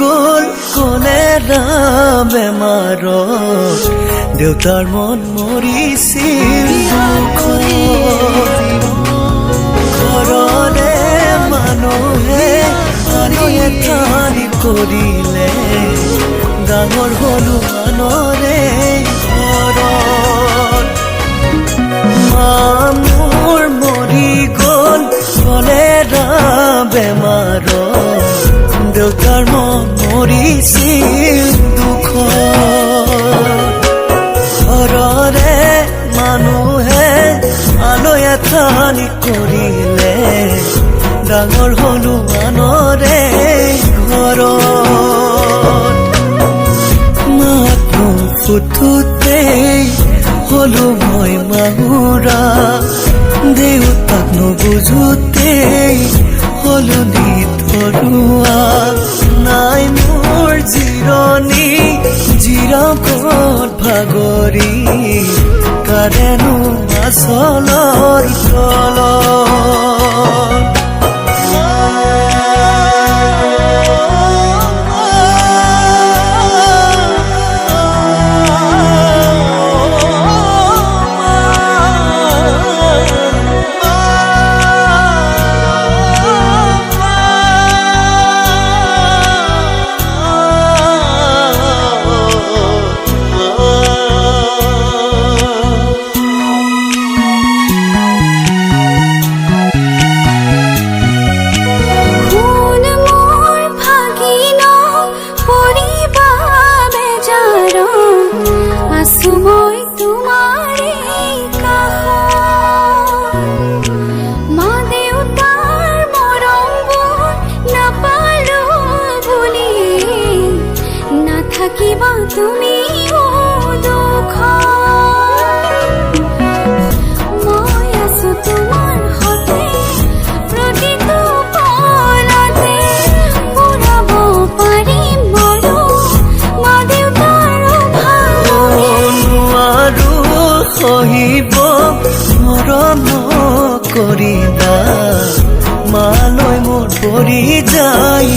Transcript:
গ'ল কলেৰা বেমাৰত, দেউতাৰ মন মৰিছিল দুখত। ঘৰৰে মানুহে আনয়ে ঠানি কৰিলে, ডাঙৰ হলো আনৰে ঘৰত। মা মোৰ মৰি গ'ল কলেৰা বেমাৰত, দেউতাৰ মন মৰিছিল দুখত। ঘৰৰে মানুহে আলৈ আথানি কৰিলে, ডাঙৰ হলো আনৰে ঘৰত। মাত নুফুটোতেই হলো মই মাহুৰা, দেউতাক নুবুজোতেই হলো নিথৰুৱা। নাই মোৰ জিৰণি, জিৰাওঁ ক'ত ভাগৰি, কাৰেনো আচলৰ তলত। সোণ মোৰ ভাগিন পৰিবা বেজাৰ, আছো মই তোমাৰে কাষত। মা দেউতাৰ মৰমবোৰ নাপালো বুলি নাথাকিবা তুমিও দুখত। মই আছো তোমাৰ সতে প্ৰতিটো পলতে, পূৰাব পাৰিম মৰো মা দেউতাৰ অভাৱ। নোৱাৰো সহিব, মৰম নকৰিবা, মালৈ মোৰ পৰি যায়